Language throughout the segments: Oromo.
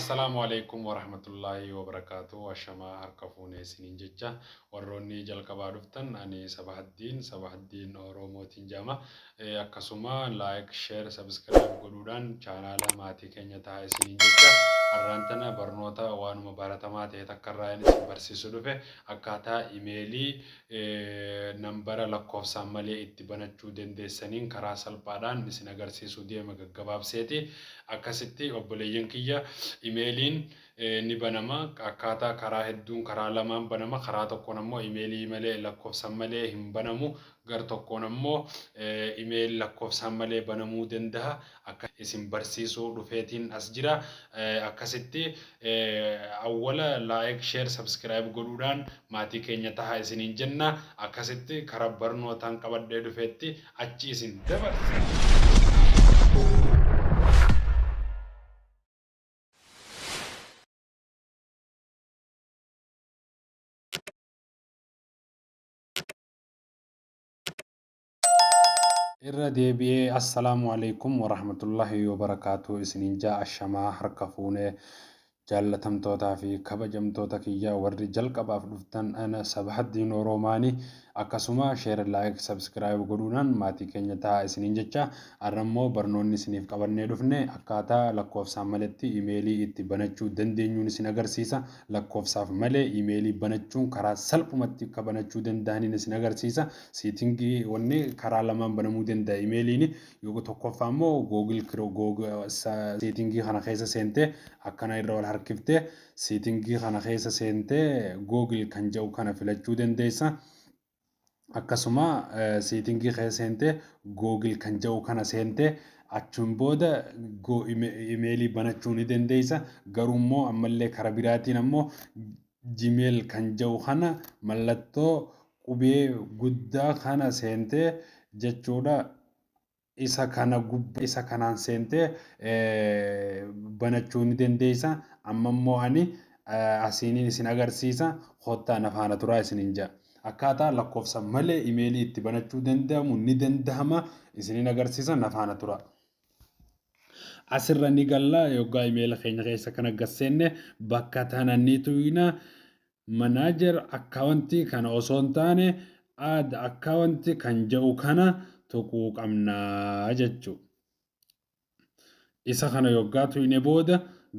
Assalaamu alaikum warahmatullaahi wabarakaatu. Ashamaa harka fuunee isiniin jecha warroonni jalqabaa dhuftan ani Sabahaddiin Sabahaddiin Oromootiin jedhama. Akkasuma like, share, subscribe godhuudhaan chaanaala maatii keenya ta'a isiniin jecha har'aan tana barnoota waanuma baratamaa ta'e takka irraa isin barsiisu dhufe akkaataa imeelii nambara lakkoofsaan malee itti banachuu dandeessaniin karaa salphaadhaan isin agarsiisuu deema gaggabaabseeti. Akkasitti obboleeyyan kiyya imeeliin ni banama. Akkaataa karaa hedduun karaa lamaan banama. Karaa tokkoon ammoo imeelii malee lakkoofsaan malee hin banamu. Gar tokkoon ammoo email lakkoofsaan malee banamuu dandaha. Akka isin barsiisuu dhufeetiin as jira. Akkasitti awwala like, share, subscribe godhuudhaan maatii keenya taha isiniin jenna. Akkasitti karaa barnootaan qabadhee dhufeetti achi isin dabarsa. Irra deebi'ee assalaamu alaikum warahmatullahi wabarakaatu isiniin jaa ashamaa harka fuunee jaallatamtootaa fi kabajamtoota kiyya warri jalqabaaf dhuftan ana Sabahaddiin Oroomaani akkasuma share like subscribe godhuudhaan maatii keenya ta'a isiniin jecha har'a immoo barnoonni isiniif qabannee dhufne akkaataa lakkoofsaan maletti imeelii itti banachuu dandeenyuun isin agarsiisa. Lakkoofsaaf malee imeelii banachuun karaa salphumatti akka banachuu danda'aniin isin agarsiisa. Siitingii wanni karaa lamaan banamuu danda'a imeeliin. Yoo tokkoffaa immoo Google siitingii kana keessa seentee akkana irra wal harkiftee siitingii kana keessa seentee Google kan jedhu kana filachuu dandeessa. Akkasuma siitingii keessa seentee Google kan jedhu kana seentee achuun booda imeelii banachuu ni dandeessa. Garuu immoo ammallee karaa biraatiin ammoo Gmail kan jedhu kana mallattoo qubee guddaa kana seentee jechuudha. Isa kana gubba isa kanaan seentee banachuu ni dandeessa. Amma immoo ani asiiniin isin agarsiisa. Kottaa na faana turaa isiniin jedha. Akkaataa lakkoofsa malee imeelii itti banachuu danda'amu ni danda'ama isiniin agarsiisa na faana turaa. Asirra ni galla yoggaa imeela keenya keessa kana gasseenne bakka tana ni tuyna. Manager account kana osoo hin taane add account kan jedhu kana tuquu qabna jechuudha. Isa kana yoggaa tuyne booda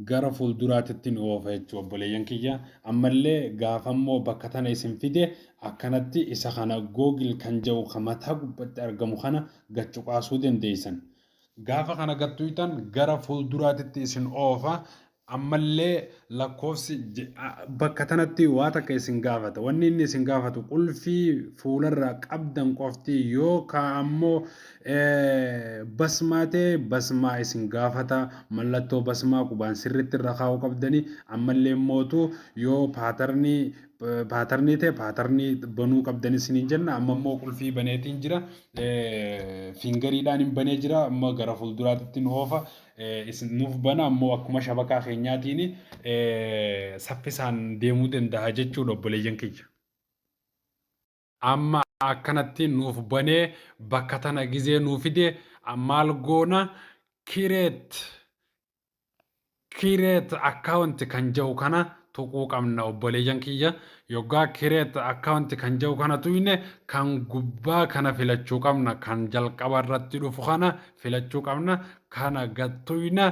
gara fuulduraatitti nu oofa jechuudha obboleeyyan kiyya. Ammallee gaafa immoo bakka tana isin fide akkanatti isa kana Google kan jedhu kan mataa gubbatti argamu kana gad cuqaasuu dandeessan. Gaafa kana gad tuytan gara fuulduraatitti isin oofa. Ammallee lakkoofsi bakka tanatti waa takka isin gaafata. Wanni inni isin gaafatu qulfii fuularraa qabdan qofti yookaan ammoo basmaa ta'e basmaa isin gaafata. Mallattoo basmaa qubaan sirriitti irra kaa'uu qabdani. Ammallee mootu yoo paatarnii paatarnii ta'e paatarnii banuu qabdan isiniin jenna. Amma immoo qulfii baneetiin jira. Fiingariidhaan hin banee jira. Amma gara fuulduraatti nu oofa. Isin nuuf bana ammoo akkuma shabakaa keenyaatiin saffisaan deemuu danda'a jechuudha obboleeyyan kiyya. Amma akkanatti nuuf banee bakka tana gizee nuu fide maal goona kireet Create account kan jedhu kana tuquu qabna obboleeyyan kiyya. Yoggaa create account kan jedhu kana tuqne kan gubbaa kana filachuu qabna. Kan jalqaba irratti dhufu kana filachuu qabna. Kana gad tuqna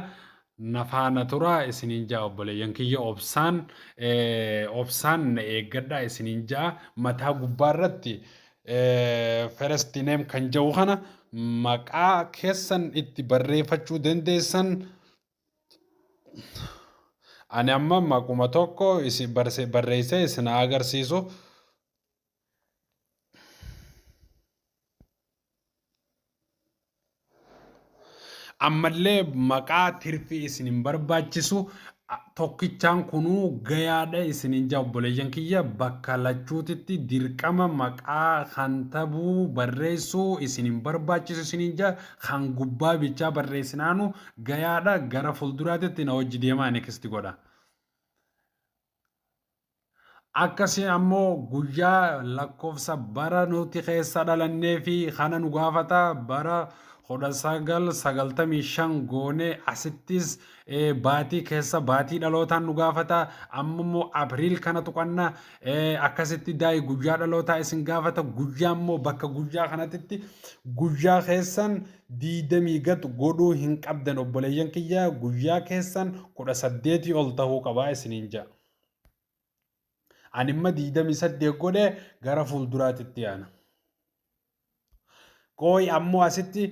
na faana turaa isiniin ja'a obboleeyyan kiyya obsaan obsaan na eeggadhaa isiniin ja'a mataa gubbaa irratti first name kan jedhu kana maqaa keessan itti barreeffachuu dandeessan. Ani amma maquma tokko isin barreessee isin haa agarsiisu. Ammallee maqaa tirfii isin hin barbaachisu tokkichaan kunuu gayaadha isiniin jaa obboleeyyan kiyya bakka lachuutitti dirqama maqaa kan tabuu barreessuu isin hin barbaachisu isiniin jaa kan gubbaa bichaa barreessinaanu gayaadha gara fuulduraatitti na hojii deemaa next godha. Akkasii ammoo guyyaa lakkoofsa bara nuti keessa dhalannee fi kana nu gaafata bara 1995 goonee asittis baatii keessa baatii dhalootaan nu gaafata. Amma immoo April kana tuqanna. Akkasitti day guyyaa dhalootaa isin gaafata. Guyyaa immoo bakka guyyaa kanatti guyyaa keessan 20 gad godhuu hin qabdan, obboleeyyan kiyya. Guyyaa keessan 18 ol ta'uu qabaa isiniin ja'a. Ani imma 28 godhe, gara fuulduraatitti yaana. Qooyi, ammoo asitti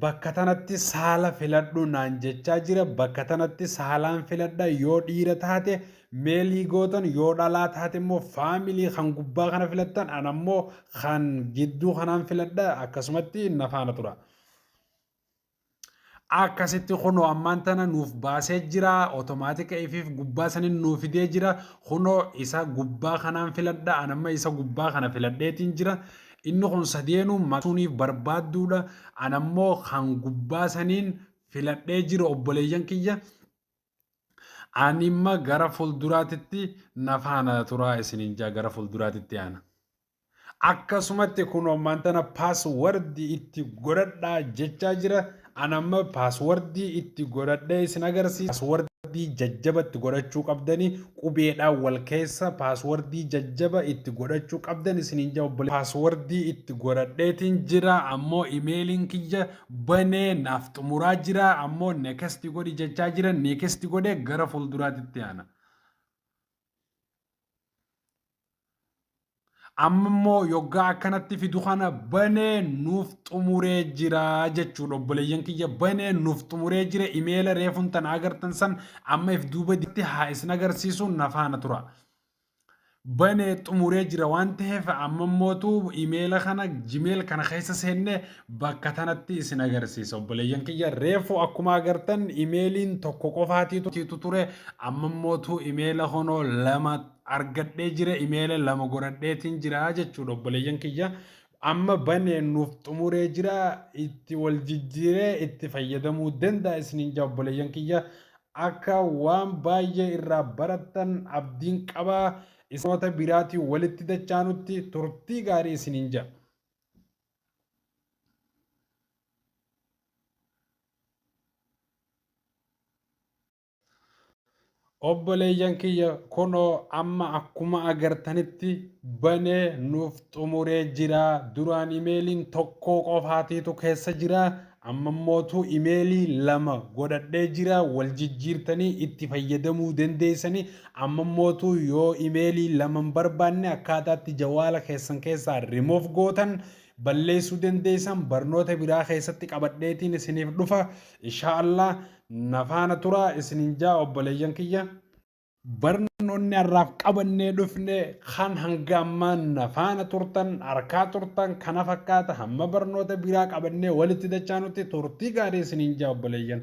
bakka tanatti saala filadhu naan jechaa jira. Bakka tanatti saalaan filadha. Yoo dhiira taate male gootan, yoo dhalaa taate immoo female kan gubbaa kana filattan. An ammoo kan gidduu kanaan filadha. Akkasumatti na faana tura. Akkasitti kunoo ammaan tana nuuf baasee jira. Automatic ifiif gubbaa sanin nuuf fidee jira. Kunoo isa gubbaa kanaan filadha. An amma isa gubbaa kana filadheetiin jira. Inni kun sadeenuu maqsuuniif barbaadduudha. An ammoo kan gubbaa saniin filadhee jira, obboleeyyan kiyya. Ani imma gara fuulduraatitti na faana turaa isiniin jaa, gara fuulduraatitti aana. Akkasumatti kun ammaan tana password itti godhadhaa jechaa jira. An amma password itti godhadhee isin agarsiisa. Password jajjaba itti godhachuu qabdanii, qubeedhaan wal keessa password jajjaba itti godhachuu qabdan isiniin jaa obbolee. Password itti godhadheetiin jira. Ammoo imeeliin kiyya banee naaf xumuraa jira. Ammoo next godhi jechaa jira. Next godhee gara fuulduraatitti aana. Amma immoo yoggaa akkanatti fidu kana banee nuuf xumuree jira jechuudha, obboleeyyan kiyya. Banee nuuf xumuree jira. Imeela reefuun tana agartan san amma if duuba haa isin agarsiisu, na faana tura. Banee xumuree jira waan ta'eef, amma immootu imeela kana Gmail kana keessa seenne bakka tanatti isin agarsiisa, obboleeyyan kiyya. Reefu akkuma agartan imeeliin tokko qofaatiitu ture. Amma immootu imeela honoo lama argadhee jira, imeela lama godhadheetiin jira jechuudha, obboleeyyan kiyya. Amma banee nuuf xumuree jira, itti wal jijjiiree itti fayyadamuu danda'a isiniin jaa, obboleeyyan kiyya. Akka waan baay'ee irraa barattan abdiin qabaa. Isinoota biraatiin walitti dachaanutti turtii gaarii isiniin jaa. Obboleeyyan kiyya, kunoo amma akkuma agartanitti banee nuuf xumuree jira. Duraan imeeliin tokko qofaatiitu keessa jira. Amma immootu imeelii lama godhadhee jira. Wal jijjiirtanii itti fayyadamuu dandeessanii. Amma immootu yoo imeelii lama hin barbaanne, akkaataatti jawaala keessan keessaa remove gootan, balleessuu dandeessan, barnoota biraa keessatti qabadheetiin isiniif dhufa. Insha Allah na faana tura isinin jaa, obboleeyyan kiyya. Barnoonni har'aaf qabannee dhufne kan hanga ammaa na faana turtan harkaa turtan kana fakkaata. Hamma barnoota biraa qabannee walitti dachaanutti turtii gaarii isiniin jaa, obboleeyyan.